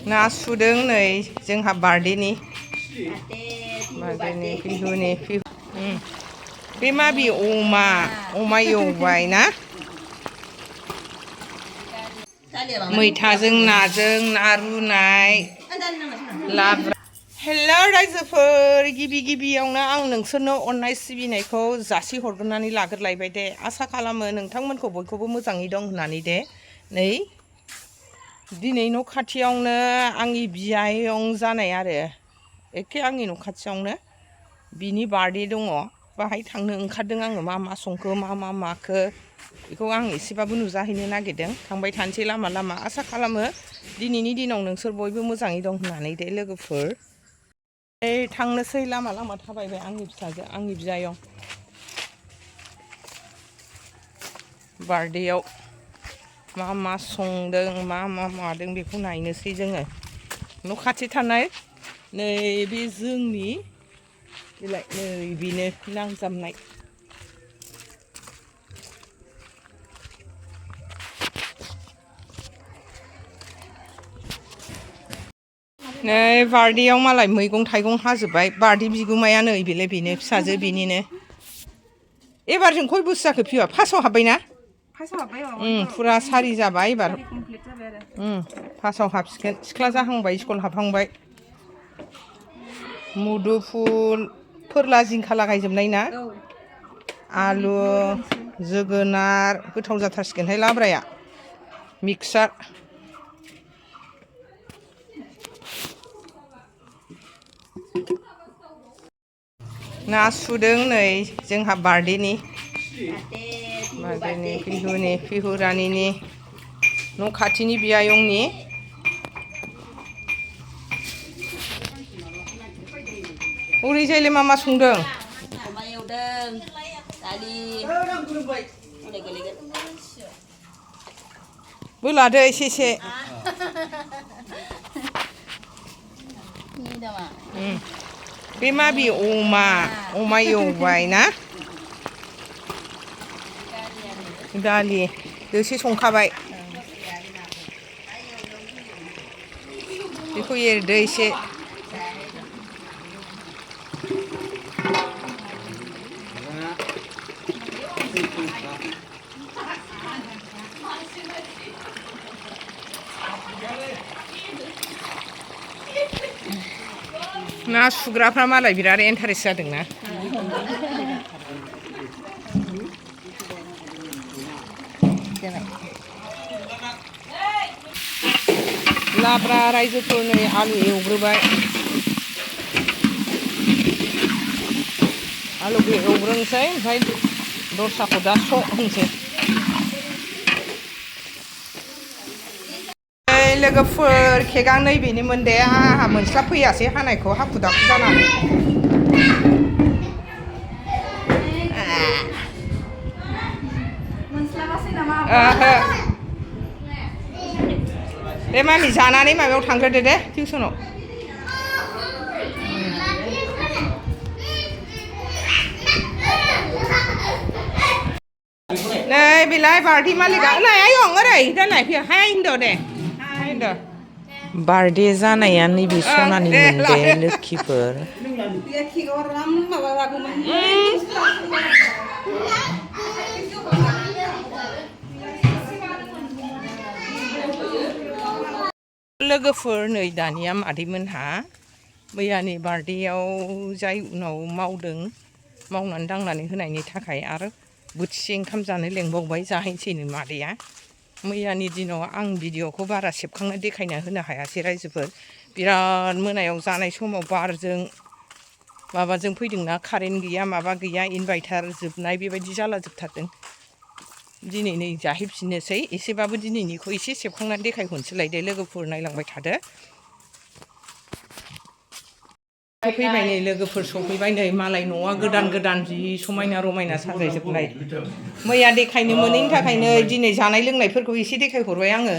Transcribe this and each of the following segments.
ना सुदों नै जोंहा बार्थडेनि बिहुनि बे माबि अमा एवबाय ना मैथाजों नाजों ना रुनाय लाब्रा। हेलौ रायजोफोर, गिबियावनो आं नोंसोरनो अननाय सिबिनायखौ जासिहरग्रोनानै लाग्रोलायबाय दे। आसा खालामो नोंथांमोनखौ बयखौबो मोजाङै दं होननानै दे। नै दिनै न' खाथियावनो आंनि बियायं जानाय आरो एखे आंनि न' खाथियावनो बिनि बार्थडे दङ। बाहाय थांनो ओंखारदों आङो। मा संखो मा माखो बेखौ आं एसेबाबो नुजाहैनो नागिरदों। थांबाय थानोसै लामा आसा खालामो दिनैनि दिनाव नोंसोर बयबो मोजाङै दं होननानै दे लोगोफोर। थांनोसै लामा थाबायबाय आंनि फिसाजो आंनि बियायं बार्थडेआव मा संदों मा मादों बेखौ नायनोसै जोङो। न' खाथि थानाय नैबे जोंनि बिलाइ नै बेनो नांजाबनाय नै बार्थडेआव मालाय मैगं थाइगं हाजोब्बाय। बार्थडे बिगुमाया नै बेलाय बेनो फिसाजो बेनिनो। एबारजों खय बोसोर जाखो फिवा? फासआव हाबबायना? फुरा 4 जाबाय एबार। फासआव हाबसिगोन। सिख्ला जाहांबाय, स्कुल हाबहांबाय। मुदुफुल फोरला जिंखा लागायजोबनाय ना, आलु जोगोनार गोथाव जाथारसिगोनहाय लाब्राया मिक्सार। ना सुदों नै जोंहा बार्थडेनि बिहुनि बिहुरानिनि न' खाथिनि बियायंनि। ओरैजायलाय मा संदों? अमा एवदों, दालि बोलादो एसे बे माबि अमा एवबाय ना दालि दोसे संखाबाय। बेखौ एरदो एसे। ना सुग्राफ्रा मालाय बिराद इन्टारेस्ट जादोंना। लाब्रा रायजोफोर नै आलु एवग्रोबाय। आलुखौ एवग्रोनोसै ओमफ्राय दस्राखौ दा होनोसै। लोगोफोर केकआ नैबेनिमोन दे। आंहा मोनस्लाबफैयासै हानायखौ हाखु दाखु जानानै। ओहो दे मामि जानानै माबायाव थांग्रोदो दे टिउसनाव। नै बेलाय बार्थडे मालिका नै आयं ओरै दोननाय फैयो। हाय हिनद दे हाय हिनद। बार्थडे जानाया नैबे सनानिमोन दे लोक्षिफोर। लोगोफोर नै दानिया मादैमोनहा मैयानि बार्थडेआव जाय उनाव मावनानै दांनानै होनायनि थाखाय आरो बोथिसे ओंखाम जानो लेंबावबाय। जाहैनोसैनो मादैया। मैयानि दिनाव आं भिडिअ'खौ बारा सेबखांना देखायना होनो हायासै रायजोफोर। बिराद मोनायाव जानाय समाव बारजों माबाजों फैदोंना, कारेन्ट गैया माबा गैया, इनभाइटार जोबनाय बेबायदि जालाजोबथारदों। दिनै नै जाहैफिननोसै। एसेबाबो दिनैनिखौ एसे सेबखांनानै देखायहरनोसैलाय दे लोगोफोर, नायलांबाय थादो। सफैबाय नै लोगोफोर सफैबाय नै। मालाय न'आ गोदान जि समायना रमायना साजायजोबनाय। मैया देखायनो मोनैनि थाखायनो दिनै जानाय लोंनायफोरखौ एसे देखायहरबाय आङो।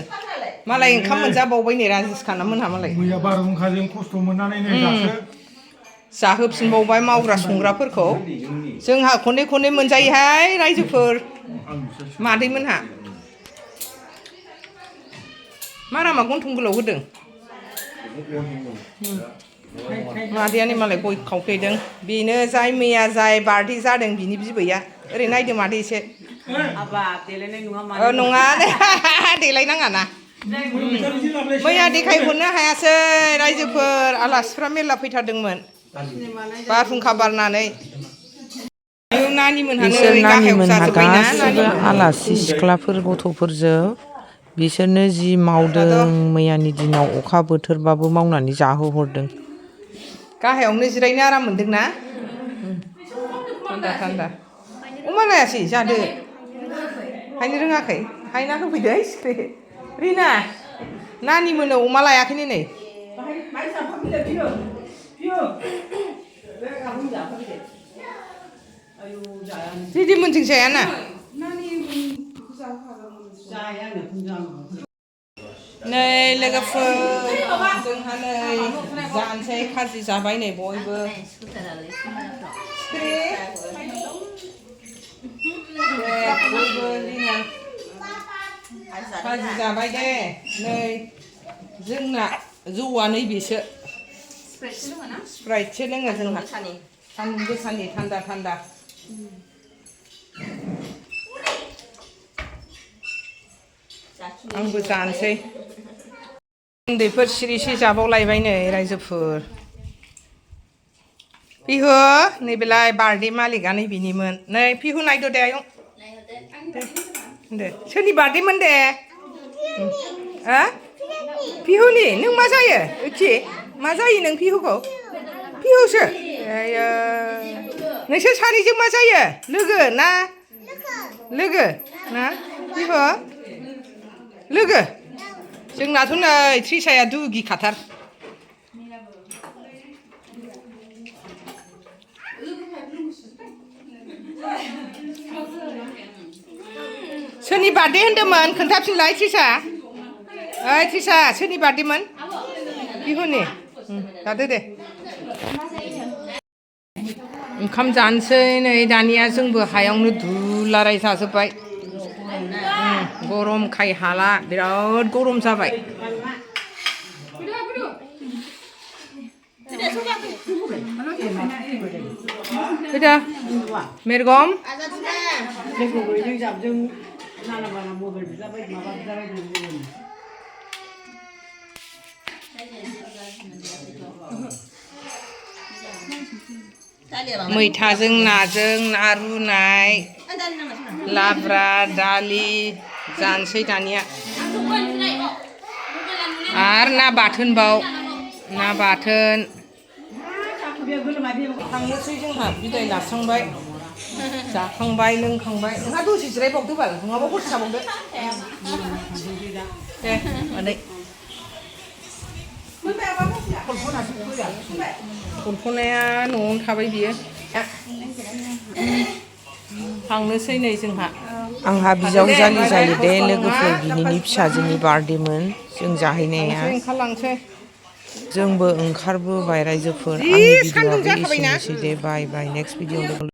मालाय ओंखाम मोनजाबावबाय नै राजेस खाना मोनहा मालाय। मैया बारहुंखाजों खस्थ' मोननानै नै दासो जाहोफिनबावबाय मावग्रा संग्राफोरखौ। जोंहा खननै मोनजायोहाय रायजोफोर मादैमोनहा। मारामा गन्थं गोलाव होदों मादैयानो मालाय गय खावफैदों बेनो जाय मैया जाय बार्थडे जादों बिनि बिबैया ओरै नायदो मादै एसे नङा देलायनाङा ना मैया देखायहरनो हायासै रायजोफोर आलासिफ्रा मेरला फैथारदोंमोन बारहुंखा बारनानै बिसोर नानिमोनहा गासिबो आलासि सिख्लाफोर गथ'फोरजों बिसोरनो जि मावदों मैयानि दिनाव अखा बोथोरबाबो मावनानै जाहोहरदों गाहायावनो जिरायनो आराम मोनदोंना थान्दा थान्दा अमा लायासै जादो हायनो रोङाखै हायना होफैदो सिख्रि रिना नानि मोनो अमा लायाखैनो नै दिदि मोनथिं जायाना नै लोगोफोर जोंहा नै जानोसै खाजि जाबाय नै बयबो खाजि जाबाय दे नै जोंना जौआ नैबेसो स्प्राइटसो लोङो जोंहा सान्दुं गोसानि थान्दा थान्दा आंबो जानोसै उन्दैफोर सिरिसे जाबावलायबाय नै रायजोफोर पिहु नैबेलाय बार्थडे मालिकआ नैबेनिमोन नै पिहु नायदो दे आयं दे सोरनि बार्थडेमोन दे पिहुनि नों मा जायो ओखि मा जायो नों पिहुखौ पिहुसो आयो नोंसोर सानैजों मा जायो लोगो ना लोगो ना पिहु लोगो जोंनाथ' नै थ्रिसाया दुगिखाथार सोरनि बार्थडे होनदोंमोन खोन्थाफिनलाय थ्रिसा ओइ थ्रिसा सोरनि बार्थडेमोन बिहुनि जादो दे ओंखाम जानोसै नै दानिया जोंबो हायावनो दुलाराय जाजोब्बाय गरमखाय हाला बिराद गरम जाबाय फैदो मेरगम मैथाजों नाजों ना रुनाय लाब्रा दालि जानोसै दानिया आरो ना बाथोनबाव ना बाथोन थांनोसै जोंहा बिदाय लाखांबाय जाखांबाय लोंखांबाय नोंहा दसे जिरायबावदो बाल नङाबा हरसे थाबावदो दे मादै कल्पनाया न'आवनो थाबाय बियो थांनोसै नै जोंहा आंहा बिजावजालि जायो दे लोगोफोर बिनिनि फिसाजोनि बार्थडेमोन जों जाहैनाया जोंबो ओंखारबोबाय रायजोफोर आंनि भिडिअ'आबो एसेनोसै दे बाय बाय नेक्स्ट भिडिअ